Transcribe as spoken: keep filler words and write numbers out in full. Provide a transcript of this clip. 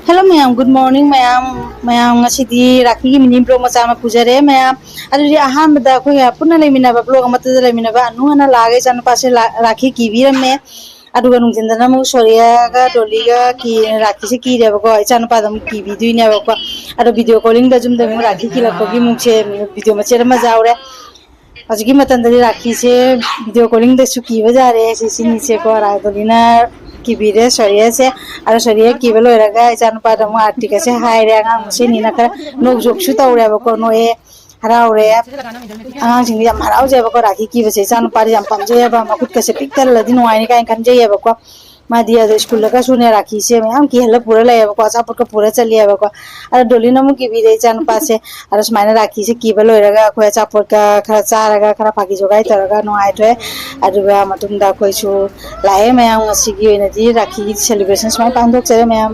Hello ꯃꯌꯥꯝ, good morning ꯃꯌꯥꯝ꯫ ꯃꯌꯥꯝ, ꯉꯁꯤꯗꯤ ꯔꯥꯈꯤꯒꯤ mini vlog ꯃꯆꯥ ꯑꯃ ꯄꯨꯖꯔꯦ ꯃꯌꯥꯝ꯫ ꯑꯗꯨꯗꯤ ꯑꯍꯥꯟꯕꯗ ꯑꯩꯈꯣꯏꯒ ꯄꯨꯟꯅ ꯂꯩꯃꯤꯟꯅꯕ, vlog ꯑꯃꯠꯇꯗ ꯂꯩꯃꯤꯟꯅꯕ ꯑꯅꯨ ꯍꯥꯟꯅ ꯂꯥꯛꯑꯒ ꯏꯆꯥꯅꯨꯄꯥꯁꯦ ꯂꯥ-, ꯔꯥꯈꯤ ꯀꯤꯕꯤꯔꯝꯃꯦ꯫ ꯑꯗꯨꯒ ꯅꯨꯡꯊꯤꯟꯗꯅ ꯑꯃꯨꯛ ꯁꯣꯔꯤꯌꯥꯒ ꯗꯣꯂꯤꯒ ꯀꯤ-, ꯔꯥꯈꯤꯁꯦ ꯀꯤꯔꯦꯕꯀꯣ, ꯏꯆꯥꯅꯨꯄꯥꯗ ꯑꯃꯨꯛ ꯀꯤꯕꯤꯗꯣꯏꯅꯦꯕꯀꯣ꯫ ꯑꯗꯣ video callingꯗ ꯌꯨꯝꯗ ꯑꯃꯨꯛ ꯔꯥꯈꯤ ꯀꯤꯂꯛꯄꯒꯤ ꯑꯃꯨꯛꯁꯦ video ꯃꯆꯦꯠ ꯑꯃ ꯌꯥꯎꯔꯦ꯫ ꯍꯧꯖꯤꯛꯀꯤ ꯃꯇꯝꯗꯗꯤ ꯔꯥꯈꯤꯁꯦ video callingꯗꯁꯨ ꯀꯤꯕ ꯌꯥꯔꯦ꯫ ꯁꯤ ꯁꯤꯅꯤꯁꯦꯀꯣ, ꯔꯥ-, ꯗꯣꯂꯤꯅ ꯀꯤꯕꯤꯔꯦ ꯁꯣꯔꯤꯌꯥꯁꯦ꯫ ꯑꯗꯣ ꯁꯣꯔꯤꯌꯥ ꯀꯤꯕ ꯂꯣꯏꯔꯒ ꯏꯆꯥꯅꯨꯄꯥꯗ ꯑꯃꯨꯛ ꯑꯥꯔꯇꯤꯛ ꯑꯁꯦ ꯍꯥꯏꯔꯦ꯫ ꯑꯉꯥꯡ ꯃꯁꯦꯅꯤꯅ ꯈꯔ ꯅꯣꯛ ꯖꯣꯛꯁꯨ ꯇꯧꯔꯦꯕꯀꯣ, ꯅꯣꯛꯑꯦ, ꯍꯔꯥꯎꯔꯦ꯫ ꯑꯉꯥꯡꯁꯤꯡꯗꯤ ꯌꯥꯝ ꯍꯔꯥꯎꯖꯩꯑꯕꯀꯣ, ꯔꯥꯈꯤ ꯀꯤꯕꯁꯦ꯫ ꯏꯆꯥꯅꯨꯄꯥꯗꯤ ꯌꯥꯝ ꯄꯥꯝꯖꯩꯑꯕ, ꯃꯈꯨꯠꯀꯁꯦ ꯄꯤꯛ ꯊꯜꯂꯗꯤ ꯅꯨꯡꯉꯥꯏꯅꯤ ꯀꯥꯏꯅ ꯈꯟꯖꯩꯑꯕꯀꯣ꯫ ꯃꯥꯗꯤ ꯑꯗꯣ ꯁ꯭ꯀꯨꯜꯗꯒꯁꯨꯅꯦ ꯔꯥꯈꯤꯁꯦ ꯃꯌꯥꯝ ꯀꯤꯍꯜꯂ ꯄꯨꯔ ꯂꯩꯌꯦꯕꯀꯣ, ꯑꯆꯥꯄꯣꯠꯀ ꯄꯨꯔ ꯆꯠꯂꯤꯑꯕꯀꯣ꯫ ꯑꯗꯣ ꯗꯣꯂꯤꯅ ꯑꯃꯨꯛ ꯀꯤꯕꯤꯔꯦ ꯏꯆꯥꯅꯨꯄꯥꯁꯦ꯫ ꯑꯗꯣ ꯁꯨꯃꯥꯏꯅ ꯔꯥꯈꯤꯁꯦ ꯀꯤꯕ ꯂꯣꯏꯔꯒ ꯑꯩꯈꯣꯏ ꯑꯆꯥꯄꯣꯠꯀ ꯈꯔ ꯆꯥꯔꯒ ꯈꯔ ꯐꯥꯒꯤ ꯖꯣꯒꯥꯏ ꯇꯧꯔꯒ ꯅꯨꯡꯉꯥꯏꯊꯣꯛꯑꯦ꯫ ꯑꯗꯨꯒ ꯃꯇꯨꯡꯗ ꯑꯩꯈꯣꯏꯁꯨ ꯂꯥꯛꯑꯦ ꯃꯌꯥꯝ꯫ ꯉꯁꯤꯒꯤ ꯑꯣꯏꯅꯗꯤ ꯔꯥꯈꯤꯒꯤ celebration ꯁꯨꯃꯥꯏꯅ ꯄꯥꯡꯊꯣꯛꯆꯔꯦ ꯃꯌꯥꯝ꯫